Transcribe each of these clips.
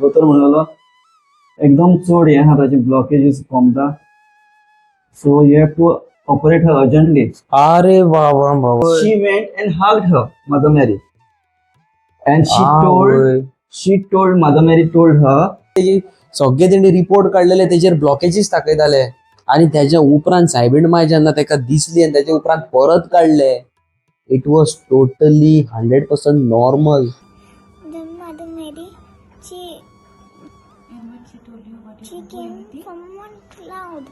दोतोर म्हणलेलो एकदम चड हें आहा ताची ब्लॉकेजीस कोमता, so you have to operate her urgently. अरे वा वा वा. She went and hugged her, Mother Mary, and she told she told Mother Mary told her. सगळे तेणी रिपोर्ट काडलेले, तेजेर ब्लॉकेजीस दाखयताले आणि त्याच्या उपरांत सायबीण माय जेन्ना ताका दिसली आनी त्याच्या उपरांत परत काडले, it was totally 100% normal. The Mother Mary, she And when she told you what she it was came going to be? From one cloud.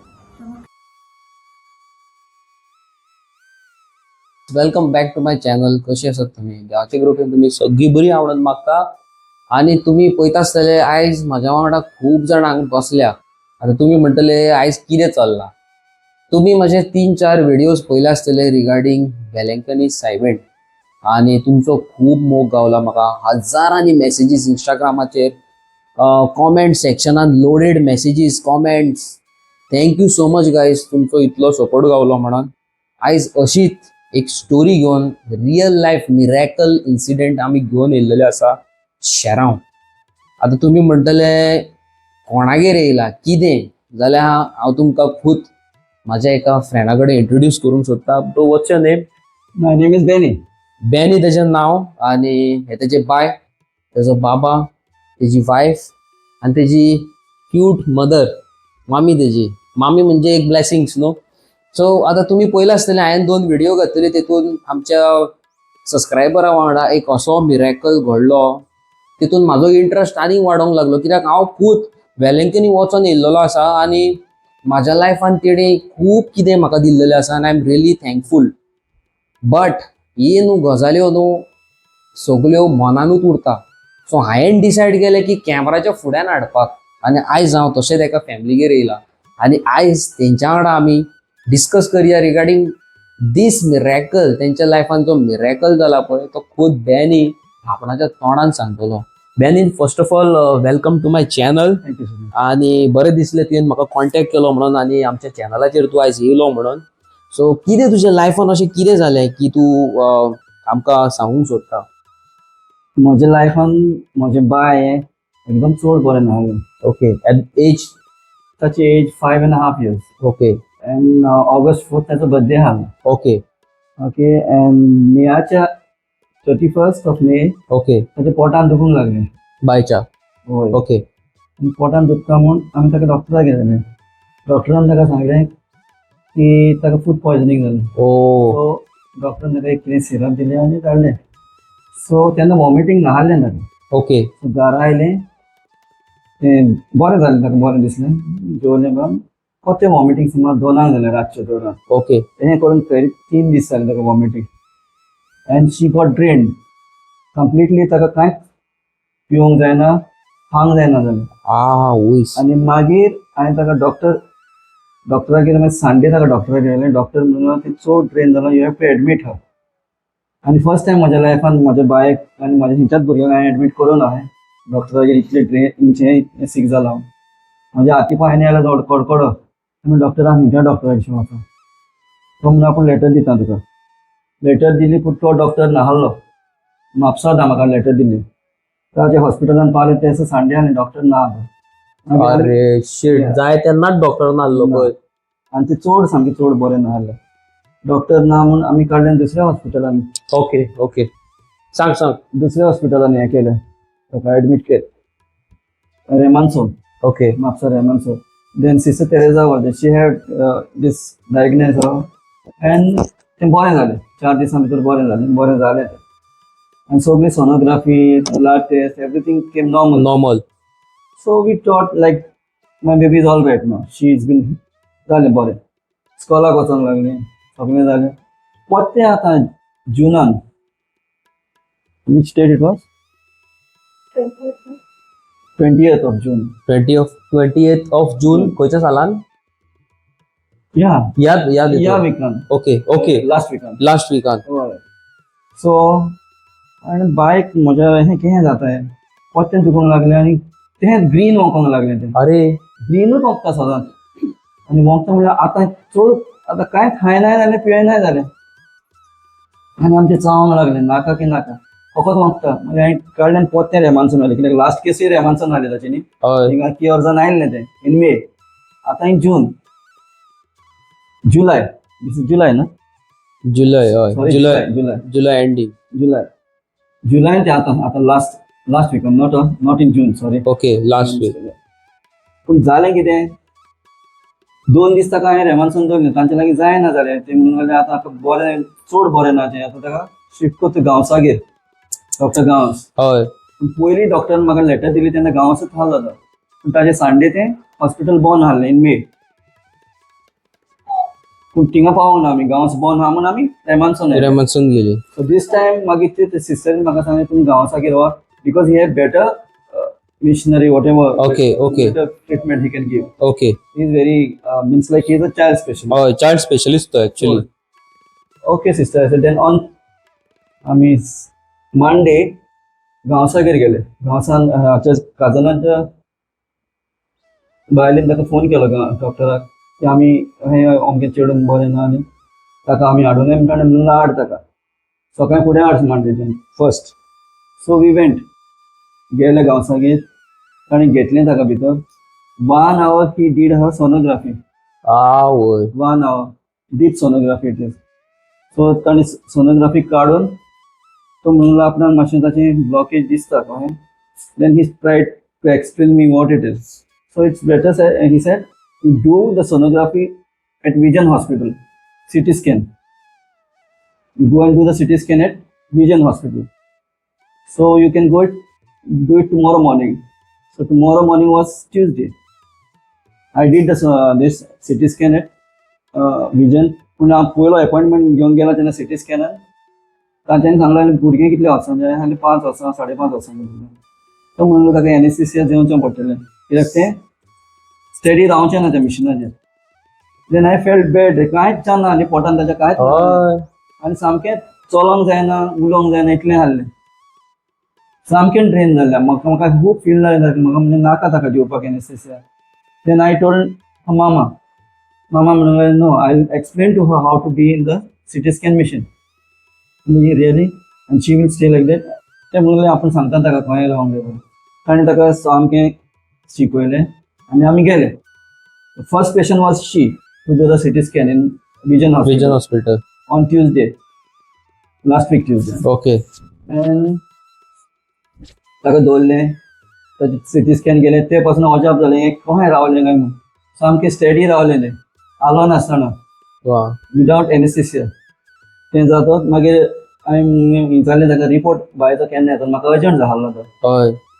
Welcome back to my channel. कशी आसात तुम्ही? देवाच्या कृपेन तुम्ही सगळी बरी आवडत मागता. आणि तुम्ही पळयता आसतले, आयज म्हाज्या वांगडा खूब जाण हांगा बसल्या. आतां तुमी म्हणटले, आयज कितें चल्लां? तुमी म्हजे 3-4 व्हिडियोज पळयले आसतले रिगार्डींग वेलंकनी सायबीण आणि तुमचो खूब मोग गावला म्हाका. हजारांनी मॅसेजीस इंस्टाग्रामाचेर, कॉमेंट सेक्शनान loaded messages, comments. Thank you so much guys, तुमचो इतलो सपोर्ट गावलो म्हणून. आयज अशीच एक स्टोरी घेवन, रियल लायफ मिरॅकल इन्सिडेंट आमी घेवन येयल्लेले आसा शेरांव. आतां तुमी म्हणटले, कोणागेर येयला, कितें? जाल्यार हांव तुमकां खूद म्हाज्या एका फ्रेंडा कडेन इंट्रोड्यूस करूंक सोदता. तो what's your name? My name is Benny. Benny तेजें नांव आणि हे तेजे बाय, तेजो बाबा, तेजी वायफ आणि तेजी क्यूट मदर, मामी. तेजी मामी म्हणजे एक ब्लेसिंग्स न्हू. सो आतां तुमी पळयला आसतलें, हांवें दोन व्हिडिओ घातलेले, तेतून आमच्या सबस्क्रायबरा वांगडा एक असो मिरॅकल घडलो, तितून म्हाजो इंट्रस्ट आनीक वाडोंक लागलो, कित्याक हांव खूद वेलंकनी वचोन येयल्लेलो आसा आनी म्हाज्या लायफान तेणें खूब कितें म्हाका दिल्लेलें आसा आनी I am really thankful. But ही न्हू गजाल्यो न्हू सगल्यो मनानूच उरता. सो हांवें डिसायड केलें की कॅमराच्या फुड्यान हाडपाक आनी आयज हांव तशेंच एका फॅमिलीगेर येयला आनी आयज तेंच्या वांगडा आमी डिस्कस करया रिगार्डींग दीस मिरॅकल. तेंच्या लायफान जो मिरॅकल जाला पळय, तो खूद बॅनी आपणाच्या तोंडान सांगतलो. Benny, first of all, welcome to my channel. Thank you so much. आणि बरें दिसलें तुवें म्हाका कॉन्टेक्ट केलो म्हणून आनी आमच्या चॅनलाचेर तूं आयज येयलो म्हणून. सो कितें तुज्या लायफान अशें कितें जालें की तूं आमकां सांगूंक सोदता? म्हज्या लायफान म्हजें बाय एकदम चड बरें नासलें. Okay, age? ताची एज 5.5 years. And August 4 ताचो बर्थडे आहा. ओके, एंड मेयाच्या 31st of May ताच्या पोटान दुखूंक लागलें. बायच्या? हय. आनी पोटान दुखता म्हूण आमी ताका डॉक्टराक गेले. डॉक्टरान ताका सांगलें की ताका फूड पॉयजनींग जालें. ओ. सो डॉक्टरान ताका एक कितें सिरप दिलें आनी धाडलें. सो तेन्ना वॉमिटींग नासलें ताका. सो घरा आयलें, तें बरें जालें, ताका बरें दिसलें, जेवलें बी. परतें वॉमिटींग सुमार 2 जालें, रातचें 2 . हें करून खंय 3 दीस जाले ताका vomiting, and she got drained completely. ताका कांयच पिवंक जायना, खावंक जायना जालें. आ वयस. आनी मागीर हांवें ताका डॉक्टरागेर, मागीर संडे ताका डॉक्टरागेर व्हेलें. डॉक्टर म्हणून ती चड ड्रेन जाला, you have to admit her. आनी फर्स्ट टायम म्हज्या लायफान म्हज्या बायक आनी म्हाज्या खंयच्याच भुरग्यांक हांवें एडमीट करूं ना. हांवें डॉक्टरागेर इतले ड्रेन सीक जाला हांव, म्हज्या हाती पांयांनी आयलो दोड कडकडो. आमी डॉक्टराक, खंयच्या डॉक्टराक वचो? तो म्हणून आपूण लेटर दिता तुका. लेटर दिली, पूण तो डॉक्टर नासलो. म्हापसा म्हाका लेटर दिली. ताच्या हॉस्पिटलान पावले ते संडे आनी डॉक्टर ना आतां. अरे शीट. जाय तेन्नाच डॉक्टर नासलो पळय. आनी ते चड सामकें चड बरें नासलें, डॉक्टर ना म्हूण आमी काडलें दुसऱ्या हॉस्पिटलान. ओके ओके, सांग सांग. दुसऱ्या हॉस्पिटलान हें केलें, ताका एडमीट केलें, रेमानसोन. Mapsa Remanso. Then Sister Teresa was there. She had this diagnosis and तें बरें जालें. 4 दिसां भितर बरें जालें, बरें जालें तें. आनी सगळी sonography, blood test, everything came normal. Normal. So we thought like my baby is all right now, she is been जालें बरें, स्कॉलाक वचोंक लागलें, सगळें जालें. परतें आतां जुनान, which date it was, 20th of June. 28th of June, खंयच्या सालान? या. याद याद. या विकान. ओके ओके लास्ट विकान. लास्ट विकान. हय. सो आनी बायक म्हज्या हें कितें जाता हें, परतें दुखूंक लागलें आनी तें ग्रीन वोंकोंक लागलें तें. अरे. ग्रीनूच वोंकता सदांच. आनी वोंकता म्हणल्यार आतां चड आतां कांय खायनाय जालें, पियनाय जालें आनी आमचें चावंक लागलें, नाका की नाका. फकत मागता. मागीर हांवें काडलें आनी पोत्तें रेमानसून व्हेलें, कित्याक लास्ट केसूय रेमानसून हाडली ताची न्ही. हिंगा क्युअर जावन आयिल्लें तें इन मे. आतां in June, July, this is जुलय ना? जुलय, हय. सॉरी. जुलय. जुलय. जुलय एंडींग. जुलय, जुलय ते आतां आतां last last week, not in June, sorry. Okay, last week. पूण जालें कितें, 2 दीस ताका हांवें रेमानसून दवरलें, तांचे लागीं जायना जालें. ते म्हणून लागले आतां आतां बरें, चड बरें ना तें, आतां ताका शिफ्ट करता गांवसागेर, डॉक्टर गांवस. पूण पयलीं डॉक्टरान म्हाका लेटर दिली तेन्ना गांवसच हाल जाता, पूण ताजे सांडे तें हॉस्पिटल बंद आहलें इन मे. पूण थिंगा पावोंक ना आमी, गांवस बंद आहा म्हूण आमी रेमानसून आयले. रेमानसून गेली. सो दीस टायम मागीर ते सिस्टरीन म्हाका सांगलें, तुमी गांवसागेर वच because he have better machinery, whatever Okay. Better treatment he can give. He is very means like he is a child specialist. हय, चाइल्ड स्पेशलिस्ट तो actually. Okay sister. Then on आमी मांडे गांवसागेर गेले. गांवसान आमच्या काजनाच्या बायलेन ताका फोन केलो डॉक्टराक की आमी हे अमकें चेडून बरें ना आनी ताका आमी हाडून म्हणटा. म्हणून हाड ताका सकाळी फुडें हाड मांडे फर्स्ट. सो we went, गेले गांवसागेर. ताणें घेतलें ताका भितर. One hour he did her sonography. आवय. One hour deep sonography it is. So ताणें सोनोग्राफी काडून तो म्हणलो आपणाक मातशें ताचें ब्लॉकेज दिसता कळ्ळें. Then he tried to explain me what it is. So it's better, he said, you do the sonography at Vision Hospital, CT scan. You go and do the CT scan at Vision Hospital. So you can go it, do it tomorrow morning. So tomorrow morning was Tuesday. I did this CT scan at Vision. पूण हांव पयलो appointment घेवन गेलो तेन्ना city स्कॅनार तांच्यांनी सांगलें, आनी भुरगीं कितलीं वर्सां जाय? आनी 5 वर्सां, 5.5 वर्सां. तो म्हणलो ताका एनेस्थेसिया दिवचें पडटलें, कित्याक तें स्टडी रावचें ना त्या मिशिनाचेर. Then I felt bad. कांयच जायना आनी पोटान ताच्या कांयच ना. आनी सामकें चलोंक जायना, उलोवंक जायना इतलें आहलें. सामकें ड्रेन जाल्लें. म्हाका म्हाका खूब फील जालें. म्हाका म्हणजे नाका ताका दिवपाक एनेस्थेसिया. Then I told मामा. मामा म्हणूंक लागले, "No, I explain to her how to be in the CT scan machine." "Really? And she will stay like that?" ते म्हणूंक लागले, आपूण सांगता ताका खंय रावंक जाय. ताणें ताका सामकें शिकयलें आनी आमी गेले. First patient was she to do the CT scan in Vision. Vision hospital. On Tuesday, last week Tuesday. And ताका दवरलें, ताजें सिटी स्कॅन केलें. ते पासून अजाप जालें, हें कशें रावलें काय म्हूण. सामकें स्टेडी रावलें तें हालनासतना विदावट एनेस्थेसिया. तें जातच मागीर हांवें विचारलें ताका, रिपोर्ट बायचो केन्ना येता? म्हाका अर्जंट जाल्लो तो.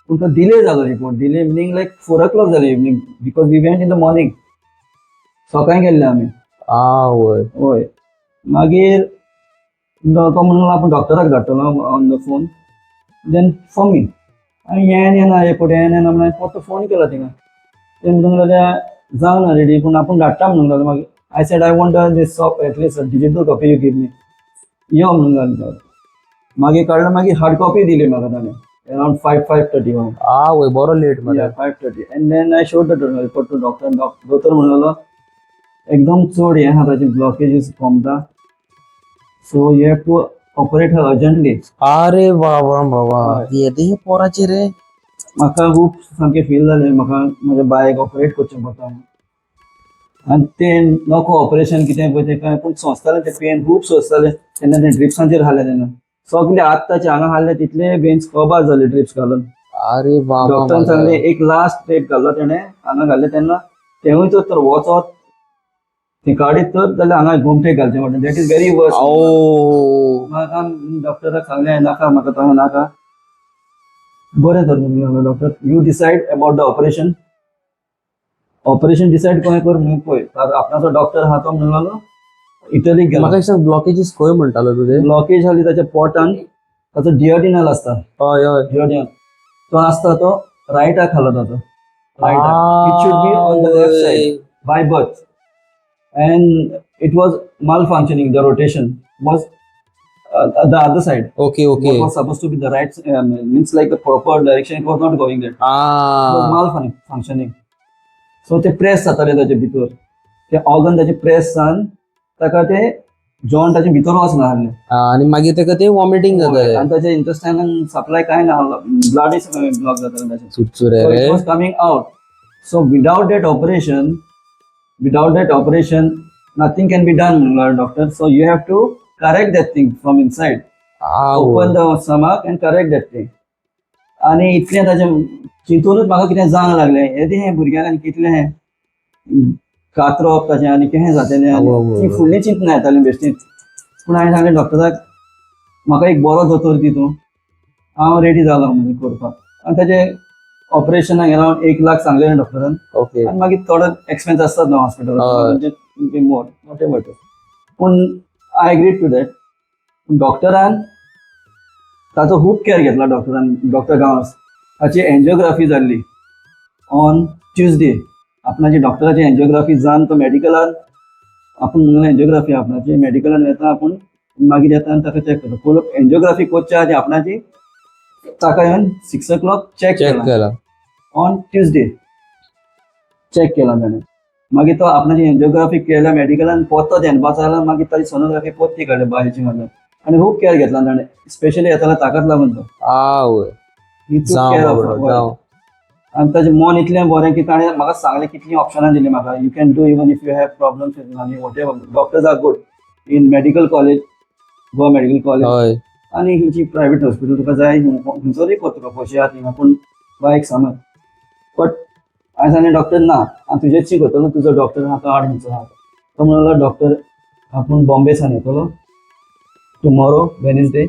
पूण तो डिले जालो report. Delay meaning like 4 o'clock जालें evening, because we went in the morning. सकाळी गेल्ले आमी. आवय. हय, मागीर तो म्हणलो आपूण डॉक्टराक धाडटलो on the phone, then for me. आनी हें येना, रिपोर्ट हें येना म्हणून हांवें परतो फोन केलो थिंगा. ते म्हणूंक लागले जावना रेडी, पूण आपूण धाडटा म्हणूंक लागलो. मागीर I said, "I want this at least digital copy you give me." यो म्हणूंक लागलो. मागीर काडलो, मागीर हार्ड कॉपी दिली म्हाका ताणें अरावंड 5, 5:30. आवय, बरो लेट मरे. Yeah, 5:30. And then I showed the report to doctor. दोतोर म्हणलेलो एकदम चड हें आहा ताची ब्लॉकेजीस कोमता, so you have to operate her urgently. अरे बाबा बाबा. येदे पोराचे रे. म्हाका खूब सामकें फील जालें. म्हाका म्हज्या बायक ऑपरेट करचें पडटा आनी तें नको ऑपरेशन कितें पळय तें काय, पूण सोंसतालें तें पेन, खूब सोंसतालें तेन्ना. तें ड्रिप्सांचेर हाडलें तेन्ना सगळे आत्ताचे हांगा हाडले तितले वेन्स कबार जाले ड्रिप्स घालून. अरे बाबा. डॉक्टरान सांगलें, एक लास्ट ड्रीप घाल्लो तेणें, हांगा घाल्लें तेन्ना तेंवूय तर वचत ती काडीत तर जाल्यार हांगा गोमटेक घालचें पडटा. That is very worse. ओ. म्हाका डॉक्टराक सांगलें, नाका म्हाका तशें नाका. बरें तर म्हणून doctor, you decide about the operation. Operation decide कशें कर म्हणून पळय. आपणाचो डॉक्टर आहा तो म्हणून लागलो इटलीक गेला. म्हाका एक सांग, ब्लॉकेजीस खंय म्हणटालो तूं ते? ब्लॉकेज जाली ताच्या पोटान. ताचो डिओडिनल आसता. हय हय डिओडिनल तो आसता, तो रायटाक खालो ताचो, रायटाक. It should be on the left side by birth, and it was malfunctioning. The rotation was the other side. Okay okay What was supposed to be the right, means like the proper direction, it was not going there. It was malfunctioning, so ते press जाताले ताचे भितर, ते organ ताचे press जावन ताका ते जेवण ताचे भितर वचना आहलें. आनी मागीर तेका ते वॉमिटींग जाताले. आनी ताचे इंटेस्टायनान सप्लाय कांय ना आहलो, ब्लडूय ब्लॉक जातालें ताचें. चुरचुरे So रे. it was coming out. So without that operation, without that operation, nothing can be done, doctor. So you have to correct that thing from inside. Open the stomach and correct that thing. आनी इतलें ताजें चिंतूनच म्हाका कितें जावंक लागलें, येदें हें भुरग्यांक आनी कितलें हें कातरप ताचें आनी कितें जातलें, आनी आवय, ती फुडलीं चिंतना येतालीं बेश्टीच. पूण हांवें सांगलें डॉक्टराक, म्हाका एक बरो दोतोर दी तूं, हांव रेडी जालो म्हणजे करपाक. आनी ताजें ऑपरेशनाक अरावंड 1 लाख सांगलें डॉक्टरान. आनी मागीर थोडो एक्सपेन्स आसतात न्हू हॉस्पिटलान, म्हणजे मोर what ever, पूण I agree to that. डॉक्टरान ताचो खूब केअर घेतला डॉक्टरान, डॉक्टर गांवस. ताची एन्जियोग्राफी जाल्ली ऑन ट्युजडे. आपणाची डॉक्टराची एन्जियोग्राफी जावन तो मेडिकलान आपूण म्हणून एन्जियोग्राफी आपणाची मेडिकलान वेता, आपूण मागीर येता आनी ताका चॅक करता. पूण एन्जियोग्राफी करच्या आदी आपणाची ताका येवन 6 ओ क्लॉक चॅक चॅक केला. केला. ऑन ट्युजडे चॅक केला ताणें. मागीर तो आपणाची एन्जियोग्राफी केल्या मेडिकलान, परतो ध्यानपा जाल्यार मागीर ताची सोनोग्राफी परती काडली बायची मागीर. आनी खूब केअर घेतला ताणें, स्पेशली येतालो ताकाच लागून तो. आवय. He took जावं care of बाबडो, her. जावं. आनी ताजें मन इतलें बरें की ताणें म्हाका सांगलें, कितलीं ऑप्शनां दिलीं म्हाका, you can do even if you have problems with money, whatever, doctors are good in medical college, Goa Medical College. आनी खंयची प्रायवेट हॉस्पिटल तुका जाय खंयसरूय कर, तुका पयशे आहा थिंगा, पूण बायक समज. बट हांवें सांगलें डॉक्टर ना, हांव तुजेच करतलो, तुजो डॉक्टर आहा तो हाड खंयचो आहा तो. म्हणलो डॉक्टर आपूण बॉम्बे सान येतलो टुमॉरो वेनसडे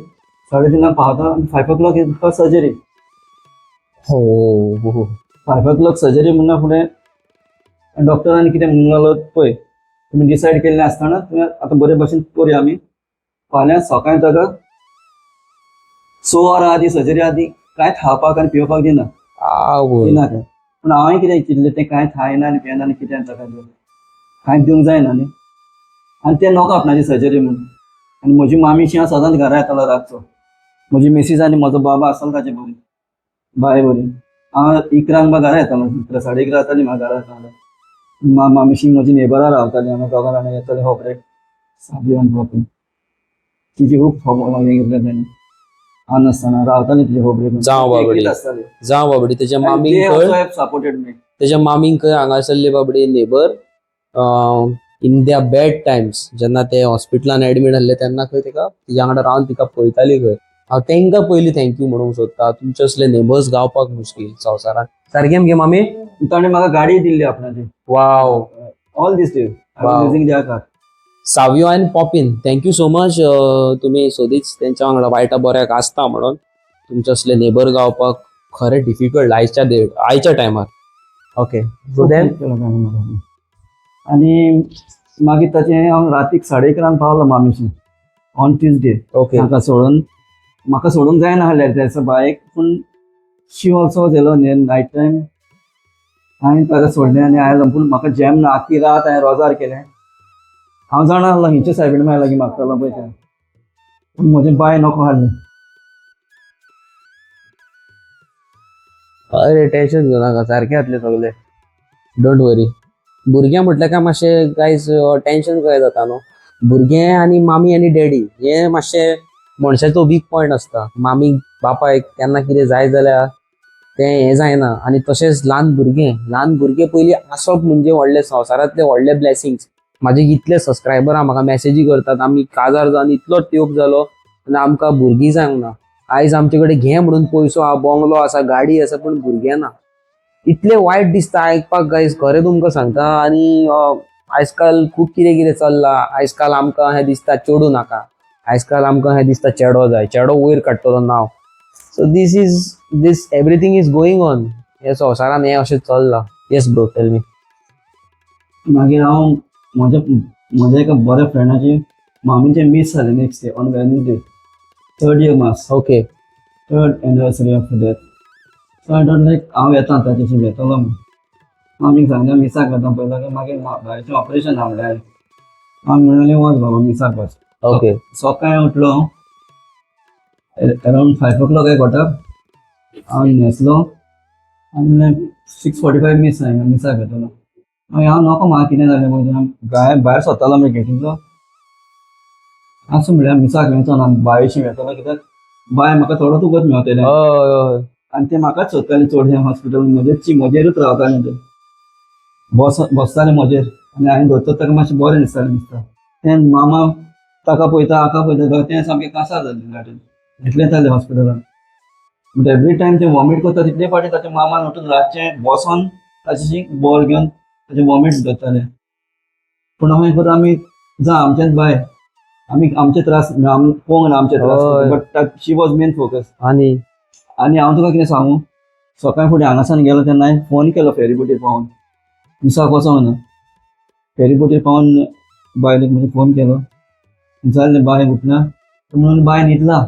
3:30 पावता आनी 5 o'clock is for surgery. हो हो 5 ओ क्लॉक सर्जरी म्हणना फुडें डॉक्टरान कितें म्हणलो पळय, तुमी डिसायड केल्लें आसतना तुमी आतां बरे भशेन करुया आमी. फाल्यां सकाळीं ताका 6 वरां आदी सर्जरी आदी कांय खावपाक आनी पिवपाक दिना. आवय. दिना काय. पूण हांवें कितें चिंतलें, तें कांय खायना आनी पियेना आनी कितें ताका दिवं, कांय दिवंक जायना न्ही. आनी तें नको आपणाची सर्जरी म्हणून. आनी म्हजी मामीशी हांव सदांच घरा येतालो रातचो, म्हजी मिसीस आनी म्हजो बाबा आसतालो ताचे बरी बाय बरी. हांव 11ंक बा घरा येतालो, 11 11:30 जाताली म्हाका घरा येतालो. मामीशी म्हजी नेबरा रावताली, आमी दोगां जाणां येताली खबरेक साबी वचून. तिची खूब खबर हें घेतलें ताणें, हांव नासतना रावताली तिचे खबरेक. जावं बाबडी. एकलीच आसताली. जावं बाबडी तेच्या मामीक खंय. Supported me. तेच्या मामीक खंय हांगासरले बाबडी neighbour in their bad times, जेन्ना ते हॉस्पिटलान एडमीट आहले तेन्ना खंय तेका तिच्या वांगडा रावन तिका पळयताली खंय. हांव तेंकां पयलीं thank you म्हणूंक सोदता. तुमचे असले नेबर्स गावपाक मुश्कील संवसारात. सारकें मगे मामी? ताणें म्हाका गाडी दिल्ली आपणाची. वाव. All this days I Wow. Was using their car. Savio आनी पॉपीन, thank you so much. तुमी सोदीच तेंच्या वांगडा वायटा बऱ्याक आसता म्हणून. तुमचे असले नेबर गावपाक खरें डिफिकल्ट आयच्या टायमार. ओके, सो then आनी मागीर ताचें हांव रातीक 11:30 पावलो मामीशी ऑन ट्युजडे. म्हाका सोडून, म्हाका सोडूंक जायना आहलें त्या दिसा बायक, पूण she also was alone night time. हांवें ताका सोडलें आनी आयलो. पूण म्हाका जॅम ना, आख्खी रात हांवें रोजार केलें. हांव जाणा आहलो हिंचे सायबीण माय लागीं मागतालो पळय तें, पूण म्हजें बाय नको आहलें. अरे टेन्शन घेऊ नाका, सारकें जातलें सगळें, don't वरी. भुरगें म्हटल्यार काय मातशें गायज टेन्शन काय जाता न्हू. भुरगें आनी मामी आनी डॅडी हें मातशें मनशाचो वीक पॉयंट आसता. मामी बापायक केन्ना कितें जाय जाल्यार तें हें जायना. आनी तशेंच ल्हान भुरगें, ल्हान भुरगें पयलीं आसप म्हणजे व्हडलें संवसारांतलें व्हडलें ब्लेसिंग्स. म्हाजे इतले सबस्क्रायबरां म्हाका मॅसेजी करतात, आमी काजार जावन इतलो तेंप जालो आनी आमकां भुरगीं जावंक ना. आयज आमचे कडेन घे म्हणून पयसो आहा, बंगलो आसा, गाडी आसा, पूण भुरगें ना. इतलें वायट दिसता आयकपाक गायज, खरें तुमकां सांगता. आनी आयज काल खूब कितें कितें चल्लां. आयज काल आमकां हें दिसता चेडूं नाका, आयज काल आमकां हें दिसता चेडो जाय, चेडो वयर काडटलो नांव. So this everything is going on. हे संवसारान हें अशें चल्लां. Yes bro, tell me. मागीर हांव म्हज्या म्हज्या एका बऱ्या फ्रेंडाची मामीचें मीस जालें next day on Wednesday, third year mass, third anniversary of death. So I don't like हांव येता ताच्याशी येतलो म्हूण. मामीक सांगलें मिसाक वता पयलो, काय मागीर भायचें ऑपरेशन आहा म्हणल्यार. मामी म्हणलें वच बाबा मिसाक वच. सकाळीं उठलो around 5 o'clock I got up. हांव न्हेसलो आनी 6:45 मीस आहा, मिसाक येतलो. मागीर हांव नको, म्हाका कितें जालें पळय, भायर भायर सोदतालो मागीर गेटींतलो. आसूं म्हळ्यार मिसाक वचना बायशी वेतालो कित्याक बाय म्हाका थोडोच उगत मेवतलें. हय हय. आनी ते म्हाकाच सोदताले चड हॉस्पिटल म्हजेच म्हजेरूच रावताले ते बस बसताले म्हजेर आनी हांवें धरता ताका मातशें बरें दिसतालें दिसता. तें मामा ताका पळयता हाका पळयता तें सामकें कासार जालें गाडयेन इतलें जालें हॉस्पिटलान. बट एवरी टायम ते वॉमीट करता तितले फावटी ताच्या मामान उठून रातचें बसोन ताची बॉल घेवन ताचें वॉमीट धरताले. पूण अशें करून आमी जा आमचेंच बाय आमी आमचे त्रास पळोवंक ना आमचे त्रास. हय. But she was main focus. आनी आनी हांव तुका कितें सांगू सकाळ फुडें हांगासान गेलो तेन्ना हांवें फोन केलो फेरीबोटीर पावोन मिसाक वचोंक ना फेरीबोटीर पावोन बायलेक म्हजे फोन केलो विचारलें बाय उठना म्हणून बाय न्हिदला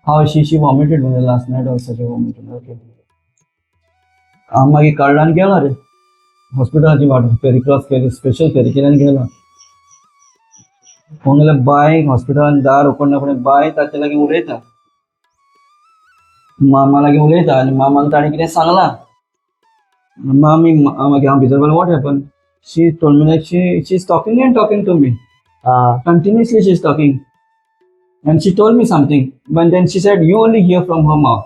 हांव शी शी वॉमिटेड म्हणजे last night also vomited. Okay हांव मागीर काडला आनी गेलो रे हॉस्पिटलाची वाट फेरी क्रॉस केली स्पेशल फेरी केली आनी गेलो. फोन जाल्यार बाय हॉस्पिटलान दार ओपन फुडें बाय ताचे लागीं उलयता मामा लागीं उलयता आनी मामान ताणें कितें सांगलां. मामी मागीर हांव भितर what happen she told me like she is talking and talking to me. Ah. Continuously she is talking and she told me something but then she said you only hear from her mouth.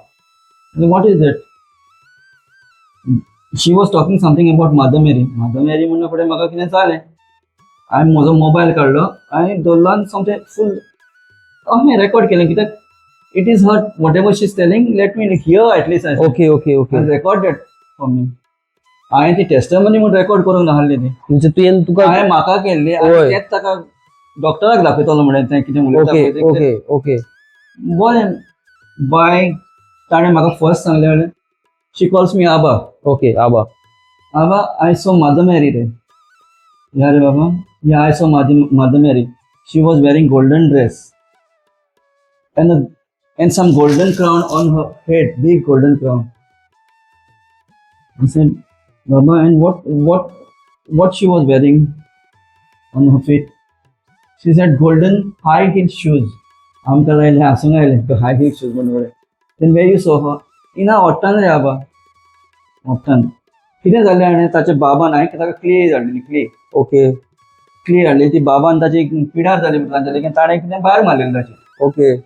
What is that? She was talking something about Mother Mary. Mother Mary म्हणून फुडें म्हाका कितें जालें हांवें म्हजो mobile काडलो आनी दवरलो आनी सोमतें फूल अहें रेकॉर्ड केलें कित्याक it is her whatever she is telling let me hear at least. Okay okay okay. Record that for me. हांवें ती टेस्टमनी म्हूण रेकॉर्ड करूंक नासली ती. म्हणजे तुवें तुका हांवें म्हाका केल्ली आनी हय. तेंच ताका डॉक्टराक दाखयतलो म्हणलें तें कितें उलयता ओके पळय तें. Okay okay. बरें बाय ताणें म्हाका फर्स्ट सांगलें म्हणलें शी कॉल्स मी आबा. ओके आबा. आबा I so mother Mary रे या रे बाबा या I saw Mother Mary she was wearing golden dress and some golden crown on her head, big golden crown. I said, Baba, and what she was wearing on her feet? She said, golden high heel shoes. आमकां लायले हांसूंक आयलें हाय heel shoes म्हणून. Then where you saw her? In ओट्टान रे आबा ओट्टान. कितें जालें आनी ताच्या बाबान हांवें ताका क्ले हाडलेली क्ले. ओके. क्ले हाडली ती बाबान ताची पिडार जाली तांच्या लेगीन ताणें कितें भायर मारलेलें ताचें. ओके.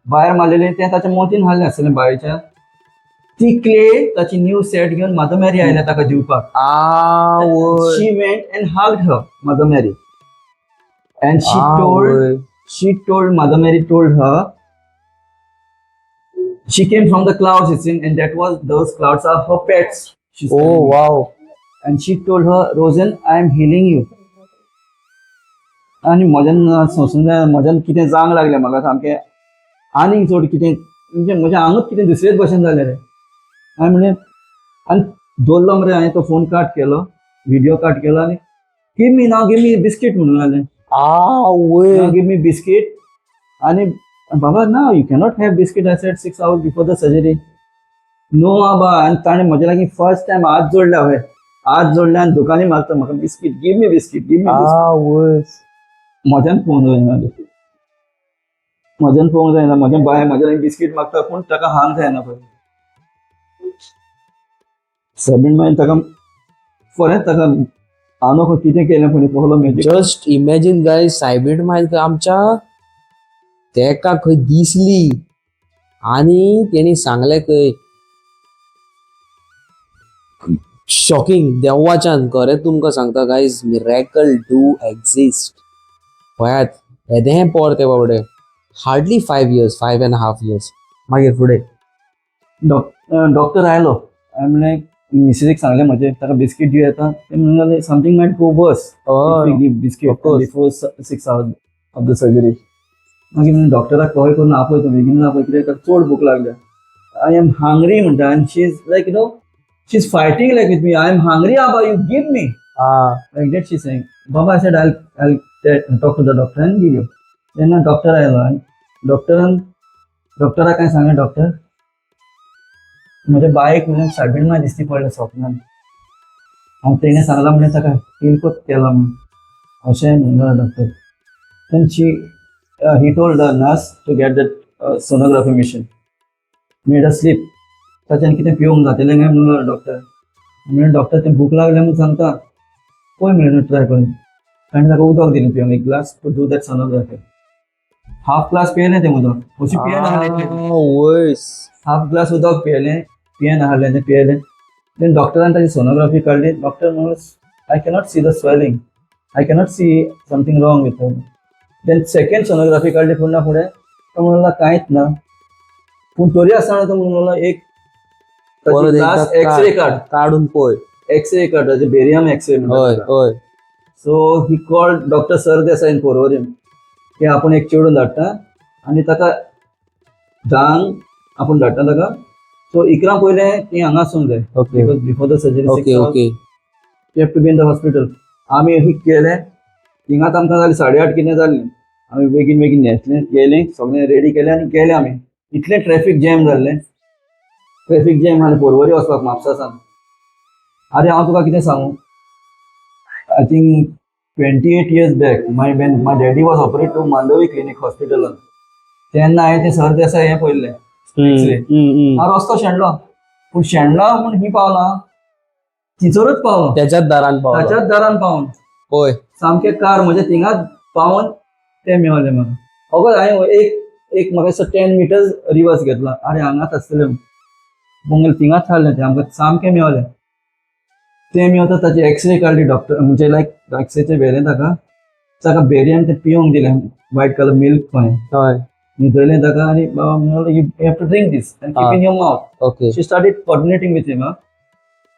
भायर मारलेलें तें ताच्या मोतीन घाल्लें आसतलें बायच्या ती क्ले ताची न्यू सेट घेवन मदर मॅरी आयल्या ताका दिवपाक. आवय. She went and hugged her, Mother Mary, and she told आवय. She told Mother Mary told her she came from the clouds, it's in, and that was those clouds are her pets. She's oh telling me. Wow. And she told her, Rosen, I am healing you. आनी म्हज्यान सोंसूंक जायना म्हज्यान कितें जावंक लागलें म्हाका सामकें आनीक चड कितें म्हणजे म्हज्या आंगूच कितें दुसरेच भशेन जालें रे. हांवें म्हणलें आनी दवरलो मरे हांवें तो फोन काट केलो व्हिडियो काट केलो आनी give me now give me biscuit म्हणून लागलें. आवय. Give me biscuit आनी बाबा ना you cannot have biscuit I said 6 hours before the surgery. No आबा. आनी ताणें म्हज्या लागीं फर्स्ट टायम हात जोडले हांवें हात जोडले आनी दुकानी मागता म्हाका biscuit give me biscuit give me. आवय. म्हज्यान पळोवंक जायना म्हज्यान पळोवंक जायना म्हज्या बाय म्हज्या लागीं बिस्कीट मागता पूण ताका हांग जायना पळय सबीन मागीर ताका फरेंच ताका आनो कितें केलें पळय पळयलो magic. जस्ट इमॅजिन गायज सायबीण मागीर आमच्या तेका खंय दिसली आनी तेणी सांगलें खंय शॉकिंग देवाच्यान खरें तुमकां सांगता गायज मिरॅकल do exist. पळयात येदें पोर तें बाबडें hardly 5 years, 5.5 years. मागीर फुडें डॉक्टर आयलो हांवें म्हणलें मिसेसीक सांगलें म्हजें ताका बिस्कीट दिवं येता ते म्हणून लागले something might go worse give biscuit of course. Before 6 hours of the surgery. मागीर म्हणलें डॉक्टराक कॉल करून आपय तूं बेगीन आपय कित्याक ताका चड भूक लागल्या. I am hungry म्हणटा आनी she is like you know she is fighting like with me. I am hungry Aba you give me. Like that she saying. Baba I said I talk to the doctor and give you. तेन्ना doctor आयलो आनी डॉक्टरान डॉक्टराक काय सांगलें doctor म्हज्या बायक म्हणून सायबीण माय दिसती पडलें स्वप्नान आनी तेणें सांगलां म्हणलें ताका फील केला म्हणून अशें म्हणलो doctor. Then she he told the nurse to get that sonography machine. Made a slip. ताच्यान कितें पिवंक जातलें काय म्हणलो डॉक्टर. म्हणलें डॉक्टर तें भूक लागल्या म्हणून सांगता पळय म्हणलें न्हू ट्राय करून. ताणें ताका उदक दिलें पिवंक एक glass to do that sonography. Half glass पियेलें तें उदक, अशी पियेन आहलें. वयस. हाफ ग्लास उदक पियेलें, पियेन आहलें तें, पियेलें. देन डॉक्टरान ताजी सोनोग्राफी काडली. डॉक्टर म्हणलो, I cannot see the swelling, I cannot see something wrong with. Then second sonography काडली पुन्हा फुडें, तो म्हणला कांयच ना. पूण तरी आसतना तो म्हणलो एक परत एकदा लास्ट एक्सरे काड. काडून पळय. एक्सरे काड, ताजे बेरियम एक्सरे हय म्हणटा. हय So he called doctor Sardesai in Porvorim की आपूण एक चेडून धाडटा आनी ताका 10:00 आपूण धाडटा ताका. सो 11:00 पयलें ती हांगा आसूंक जाय because before the surgery you have to be in the hospital. आमी ही केलें, थिंगाच आमकां जाली 8:30 कितें जाली. आमी बेगीन बेगीन न्हेसले, गेले, सगळें रेडी केलें आनी गेले आमी. इतलें ट्रॅफीक जॅम जाल्लें, ट्रॅफीक जॅम, आनी पोरवरी वचपाक म्हापसा सावन. आरे, हांव तुका कितें सांगू, I think 28 years back my when my daddy was operate to Mandovi clinic हॉस्पिटलान, तेन्ना हांवें तें सरदेसाय हें पळयल्लें, एक्सरे. हांव रस्तो शेणलो, पूण शेणलो म्हूण ही पावला, थिंसरूच पावलो. त्याच्याच दारान पावलो. ताच्याच दारान पावन. सामकें कार म्हजें थिंगाच पावन तें मेवलें म्हाका. अगो, हांवें एक एक म्हाका दिसता 10 मिटर्स रिवर्स घेतला. अरे, हांगाच आसतलें मंगल, थिंगाच थारलें तें आमकां सामकें मेवलें तें. मेवता ताची एक्सरे काडली डॉक्टर, म्हणजे लायक एक्सरेचें व्हेलें ताका. ताका बेरियम तें पिवंक दिलें, वायट कलर मिल्क खंय. न्हिदयलें ताका आनी बाबा म्हणलो, you have to drink this and keep in your mouth. She started coordinating with him.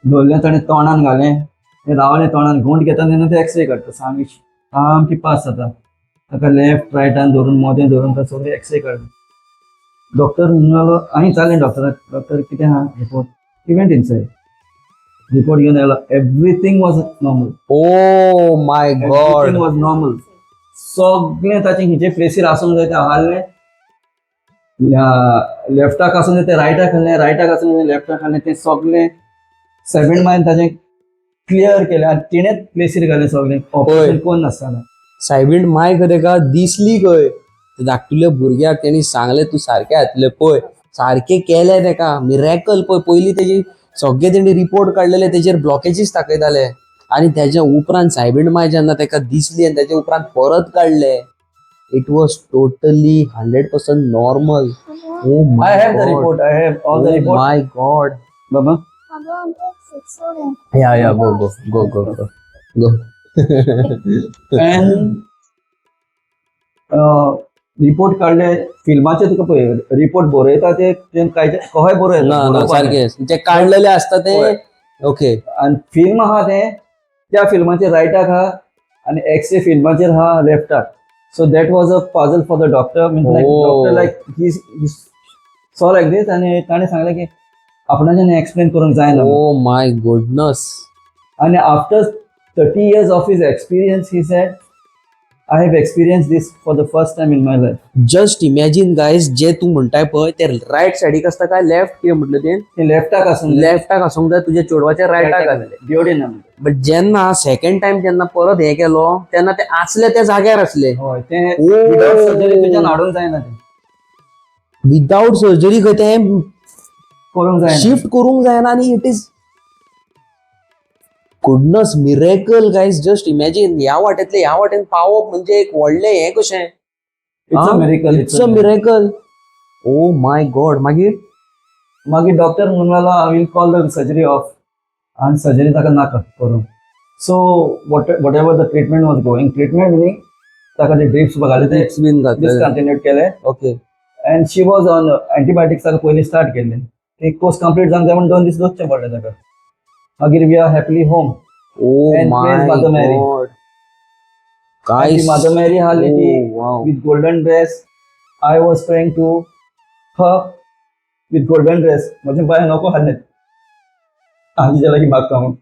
धरलें ताणें, तोंडान घालें, तें रावलें, तोंडान घोंट घेता तेन्ना ते एक्सरे काडटा. सामकी सामकी पास जाता. ताका लेफ्ट रायटान धरून, मोदें धरून ताका सगळें एक्सरे काडले. डॉक्टर म्हणलो, हांवें विचारलें डॉक्टराक, डॉक्टर, कितें आहा report? He went inside, report घेवन आयलो. Everything was normal. Oh my God. Everything was normal. सगळें ताचें हिचे प्लेसीर आसूंक जाय तें आहलें. लेफ्टाक आसूंक जाय तें रायटाक आहलें, रायटाक आसूंक जाय लेफ्टाक आहलें. तें सगळें सेवन मायन ताचें क्लियर केलें आनी तिणेंच प्लेसीर घालें सगळें, ऑपरेशन कोण नासतना. सायबीण माय खंय तेका दिसली खंय. त्या धाकटुल्या भुरग्याक तेणी सांगलें, तूं सारकें जातलें पळय. सारकें केलें तेका, मिरेकल पळय. पयलीं तेजी सगळे तेणी रिपोर्ट काडलेले, तेजेर ब्लॉकेजीस दाखयताले आनी तेज्या उपरांत सायबीण माय जेन्ना तेका दिसली आनी तेज्या उपरांत परत काडले, it was totally 100% normal. Oh I my have the report, I have all the report. My God. Baba. Yeah, go, go, go, go, go, go. And report काडले फिल्माचे, तुका पळय रिपोर्ट बरयता ते ते काय कशें बरयता. ना ना, सारकें जे काडलेले आसता ते. ओके. आनी फिल्म आहा तें, त्या फिल्माचेर रायटाक आहा आनी एक्सरे फिल्माचेर आहा लेफ्टाक. So that was a puzzle for the doctor, mean like doctor like he saw like this आनी ताणें सांगलें की आपणाच्यान एक्सप्लेन करूंक जायना. Oh my goodness. आनी after 30 years of his experience, he said, I have experience this for the first time in my life. Just imagine guys, जे तूं म्हणटाय पळय ते रायट सायडीक आसता काय लेफ्ट, कितें म्हटलें तें? ते लेफ्टाक आसूंक जाय. लेफ्टाक आसूंक जाय, तुज्या चेडवाच्या रायटाक आसले. डिओडेनम. बट जेन्ना सेकंड टायम जेन्ना परत हे केलो तेन्ना ते आसले त्या जाग्यार आसले. हय, ते विदाउट सर्जरी तुज्यान हाडूंक जायना तें. विदाउट सर्जरी खंय तें करूंक जायना. शिफ्ट करूंक जायना आनी it is goodness miracle, guys. Just imagine, ह्या वाटेंतले ह्या वाटेन पावप म्हणजे एक व्हडलें हें कशें. It's a miracle. It's a miracle. Oh my God. मागीर? मागीर डॉक्टर म्हणूंक लागलो, I will call the surgery off आनी सर्जरी ताका नाका करूंक. So whatever the treatment was going, treatment न्ही, ताका ते ड्रिप्स घाले ते ड्रिप्स बीन घातले. डिसकंटिन्यूड केले. And she was on antibiotics. ताका पयलीं स्टार्ट केल्ले, ते कोर्स कंप्लीट जावंक जाय म्हूण 2 दीस दवरचे पडले ताका. मागीर we are happily home. Oh And praise my Mother Mary. God. काय. मदर मेरी आहली ती with golden dress. I was praying to her with golden dress. म्हजे बायन नको आहलें, हांव तिच्या लागीं मागता म्हूण.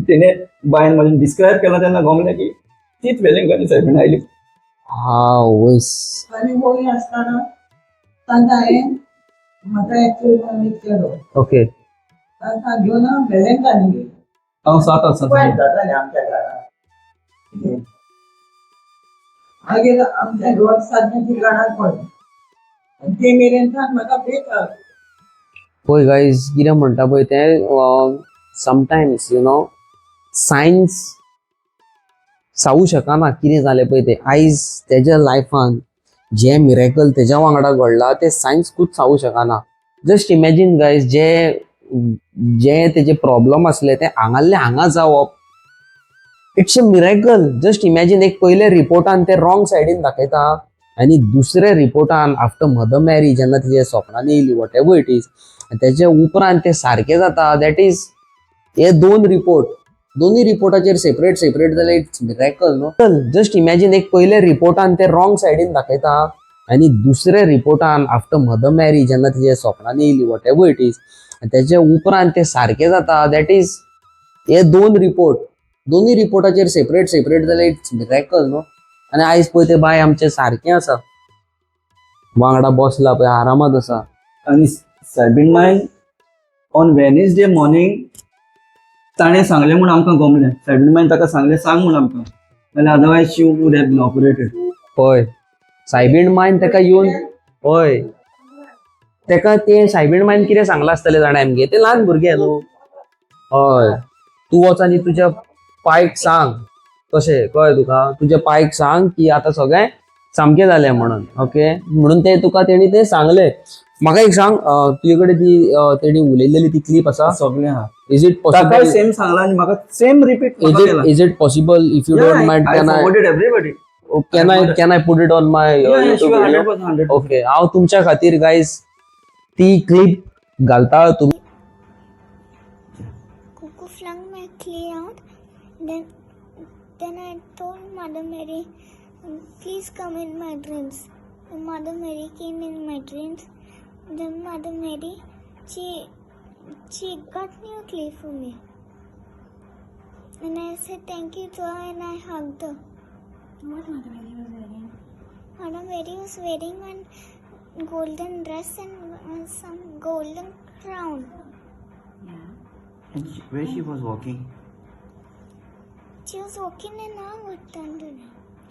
तिणें बायन म्हजें डिस्क्रायब केलां तेन्ना गोमलें की तीच वेलिंग सायबीण आयली. आवयस. आनी वयर आसतना तांकां हांवें म्हाका एक्चुअली केलो. तांकां घेवन हांव वेलेंकांनी गेलो. हांव 7 वर्सांचो. वायट जातालें आमच्या घरांत. मागीर आमच्या घर सारकें ठिकाणार पडलें आनी ते मेरेन सावन म्हाका बेकार. पळय गायज, कितें म्हणटा पळय तें, समटायम्स you know science सांगू शकना कितें जालें पळय तें. आयज तेज्या लायफान जे मिरेकल तेज्या वांगडा घडला ते सायन्स सांगू शकना. जस्ट इमॅजीन गायज, जे जे तेजे प्रॉब्लम आसले ते हांगाल्ले हांगा जावप, it's a miracle. Just imagine, एक पयले रिपोर्टान ते रॉंग सायडीन दाखयता आनी दुसऱ्या रिपोर्टान आफ्टर मदर मॅरी जेन्ना तिजे सपनान येयली, what ever it is, तेजे उपरांत ते सारकें जाता. That is, हे दोन रिपोर्ट, दोन्ही रिपोर्टाचेर सेपरेट सेपरेट जाल्यार it's miracle न्हू. जस्ट इमॅजीन, एक पयले रिपोर्टान ते रॉंग सायडीन दाखयता आनी दुसऱ्या रिपोर्टान आफ्टर मदर मॅरी जेन्ना तिजे सपनान येयली, what ever it is, तेजे उपरांत ते सारकें जाता. That is, हे दोन रिपोर्ट, दोन्ही रिपोर्टाचेर सेपरेट सेपरेट जाल्यार it's miracle न्हू. आनी आयज पळय ते बाय आमचें सारकें आसा, वांगडा बसला पळय, आरामात आसा. आनी सायबीण मायन ऑन वेनसडे मॉर्निंग ताणें सांगलें म्हूण आमकां गमलें. सायबीण मायन ताका सांगलें, सांग म्हूण आमकां, नाल्यार otherwise she would have been operated. हय, सायबीण मायन ताका येवन, हय, ताका ते सायबीण मायन कितें सांगलां आसतलें जाणा आमगे, ते ल्हान भुरगे न्हू. हय, तूं वच आनी तुज्या पायक सांग, कशें कळ्ळें तुका, तुज्या पायक सांग की आतां सगळें सामकें जालें म्हणून. ओके, म्हणून ते तुका तेणी ते सांगलें. म्हाका एक सांग, तुजे कडेन ती तेणी उलयलेली ती क्लिप आसा? सगळें आहा. Is it ताकाय पॉसिबल? सेम सांगलां आनी म्हाका same repeat. Is it possible, if you don't mind, I can I forwarded everybody. Can I put it on my YouTube video? Okay, हांव तुमच्या खातीर गायज ती क्लिप घालता तुमी. Cuckoo flung my clay out. Then I told Mother Mary, please come in my dreams. And Mother Mary came in my dreams. Then Mother Mary, she got new clay for me. And I said thank you to her and I hugged her. What Mother Mary was wearing? Mother Mary was wearing one golden dress and some golden crown. Yeah. And where she was walking? She was walking in our wood.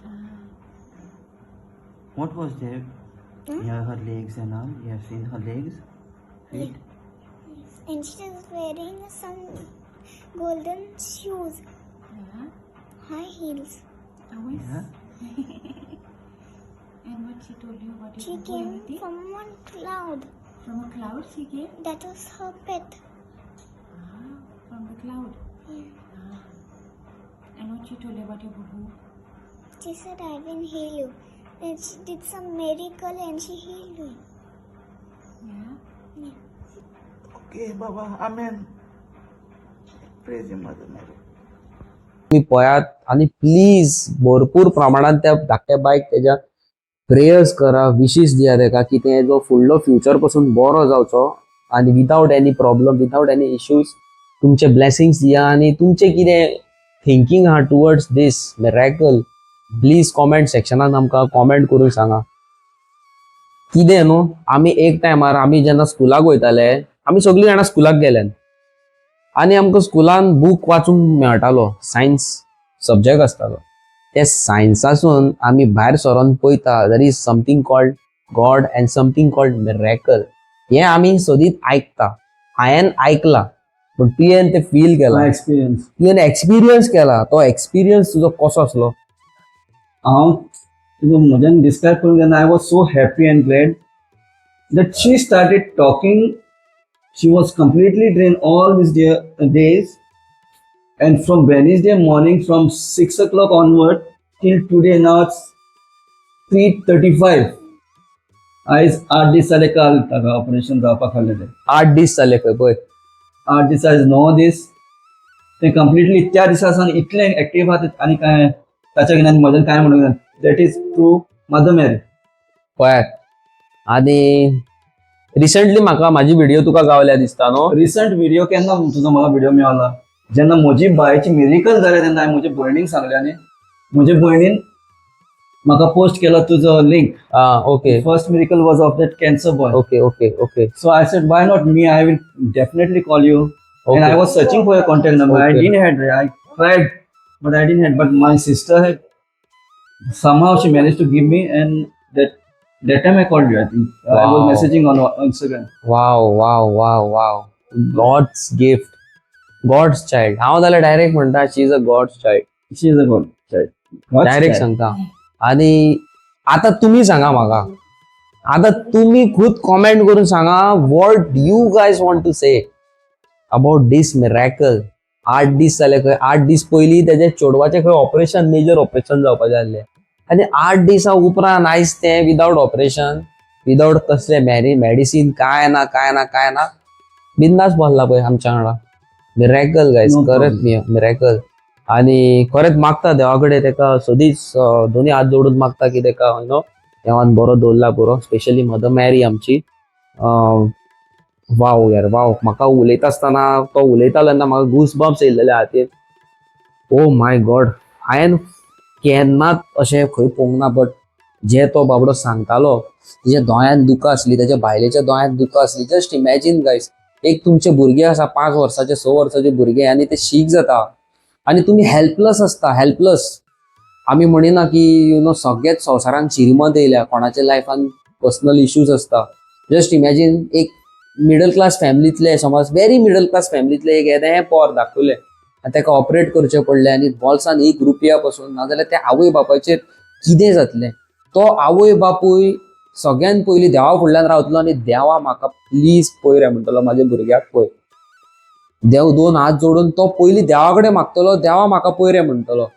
Ah. What was there? Huh? Yeah, her legs and all. You have seen her legs? Feet? And she was wearing some golden shoes, Yeah. high heels. Oh, yes. Yeah. And what she told you about your She boo-boo, came everything? from one cloud. From a cloud she came? That was her pet. Ah, from the cloud. Yeah. Ah. And what she told you about your boo-boo? She said, I will heal you. Then she did some miracle and she healed me. Yeah. Yeah. Okay, Baba. Amen. Praise you, Mother Mary. तुम्ही पळयात आनी please भरपूर प्रमाणात त्या धाकट्या बायक तेज्या prayers करा, wishes दिया तेका की तेजो फुडलो फ्युचर पासून बरो जावचो आनी without any problem, without any issues. तुमचे ब्लेसिंग्स दिया आनी तुमचें कितें थिंकींग आहा towards this miracle, please comment सेक्शनान आमकां कॉमेंट करून सांगा. कितें न्हू, आमी एक टायमार आमी जेन्ना स्कुलाक वयताले, आमी सगळीं जाणां स्कुलाक गेल्यान आनी आमकां स्कुलान बूक वाचूंक मेळटालो, सायन्स सब्जॅक्ट आसतालो. ते सायन्सासून आमी भायर सरोन पळयता, there is something called God and something called miracle. हें आमी सदींच आयकता, हांवें आयकलां, पूण तुवें तें फील केलां. एक्सपिरियन्स. तुवें एक्सपिरियन्स केला. तो एक्सपिरियन्स तुजो कसो आसलो? हांव तुका म्हज्यान डिस्क्रायब करूंक जायना. I was so happy and glad that she started talking. She was completely drained all these days, and from Wednesday morning from 6 o'clock onward till today, now it's 3:35. आयज 8 दीस जाले, काल ताका ऑपरेशन जावपाक आहलेलें. 8 दीस जाले खंय पळय. 8 दीस, आयज 9 दीस. ते कंप्लिटली त्या दिसा सावन इतलें एक्टीव आहा आनी काय ताच्या घेवन म्हज्यान काय म्हणूंक जायना. That is through Mother Mary. पळयात, आनी रिसंटली म्हाका म्हाजी व्हिडिओ तुका गावल्या दिसता न्हू? रिसंट व्हिडिओ केन्ना तुजो म्हाका व्हिडिओ मेळ्ळो, जेन्ना म्हजी बायची मिरिकल जालें तेन्ना हांवें म्हज्या भयणीक सांगलें आनी म्हज्या भयणीन म्हाका पोस्ट केलो तुजो link. Ah okay. First miracle was of that cancer boy. Okay okay okay So I said, why not me? I will definitely call you. And I was searching for your contact number. I didn't had. I tried, but I didn't had. But my sister had, somehow she managed to give me, and that time I called you. I think I was messaging on Instagram. Wow, God's gift, God's child. हांव जाल्यार direct म्हणटा, she is a God's child. She is a god child. God's direct child. सांगता. आनी आता तुम्ही सांगा म्हाका, आता तुम्ही खुद कॉमेंट करून सांगा, what you guys want to say about this miracle. 8 दीस जाले खंय, 8 दीस पयलीं तेजे चेडवाचें खंय ऑपरेशन, मेजर ऑपरेशन जावपाचें आसलें आनी 8 दिसां उपरांत आयज तें विदावट ऑपरेशन, विदावट कसलें मॅरी मेडिसीन, काय ना, काय ना, काय ना, बिंदास बसला पळय आमच्या वांगडा. Miracle guys. No. खरेंच मिरॅकल. आणि खरेंच मागता देवा कडेन तेका सदींच, दोन्ही हात जोडून मागता की तेका you know देवान बरो दवरला पुरो, स्पेशली मदर मॅरी आमची. वाव यार, वाव. म्हाका उलयता आसतना, तो उलयतालो तेन्ना म्हाका गूस बम्प्स येयल्लेले हातीर. ओ my God, हांवें केन्नाच अशें खंय पळोवंक ना, बट जे तो बाबडो सांगतालो, तेच्या दोळ्यांत दुकां आसली, तेच्या बायलेच्या दोळ्यांत दुकां आसली. जस्ट इमॅजीन गायस, एक तुमचे भुरगे आसा, 5 वर्साचे, 6 वर्साचे भुरगे, आनी ते शीक जाता आनी तुमी हेल्पलस आसता, हेल्पलस. आमी म्हणिना की you know सगळेच संवसारान श्रीमंत येयल्या, कोणाच्या लायफान पर्सनल इश्यूज आसता. जस्ट इमॅजीन, एक मिडल क्लास फॅमिलींतले, समज व्हेरी मिडल क्लास फॅमिलींतले एक येदें पोर दाखयलें आनी ताका ऑपरेट करचें पडलें आनी बोल्सान एक रुपया पसून नाजाल्यार त्या आवय बापायचेर कितें जातलें? तो आवय बापूय सगळ्यान पयलीं देवा फुडल्यान रावतलो आनी देवा म्हाका प्लीज पळय रे म्हणटलो, म्हाज्या भुरग्याक पळय. देव दोन हात जोडून तो पयलीं देवा कडेन मागतलो, देवा म्हाका पळय रे म्हणटलो,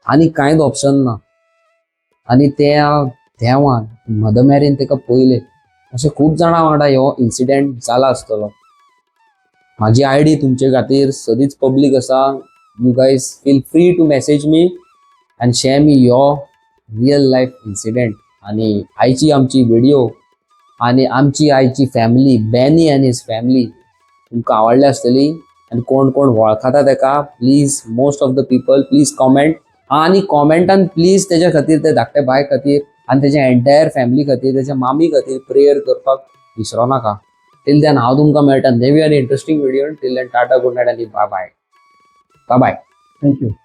आनी कांयच ऑप्शन ना. आनी त्या देवान, मदर मॅरीन ताका पळयलें. अशें खूब जाणां वांगडा हो इन्सिडेंट जाला आसतलो. म्हाजी आयडी तुमचे खातीर सदींच पब्लीक आसा. You guys feel free to message me and share me your real life incident. आनी आयची आमची व्हिडिओ आनी आमची आयची फॅमिली, बॅनी आनी his family, तुमकां आवडल्या आसतली. आनी कोण कोण वळखता ताका, please, most of the people, please comment. आनी कॉमेंटान प्लीज तेज्या खातीर, ते धाकटे बाय खातीर आनी तेज्या एंटायर फॅमिली खातीर, तेज्या मामी खातीर प्रेयर करपाक विसरो नाका. टील then हांव तुमकां मेळटा नवी आनी interesting video. Till then, tata, good night आनी bye bye, bye bye. Thank you.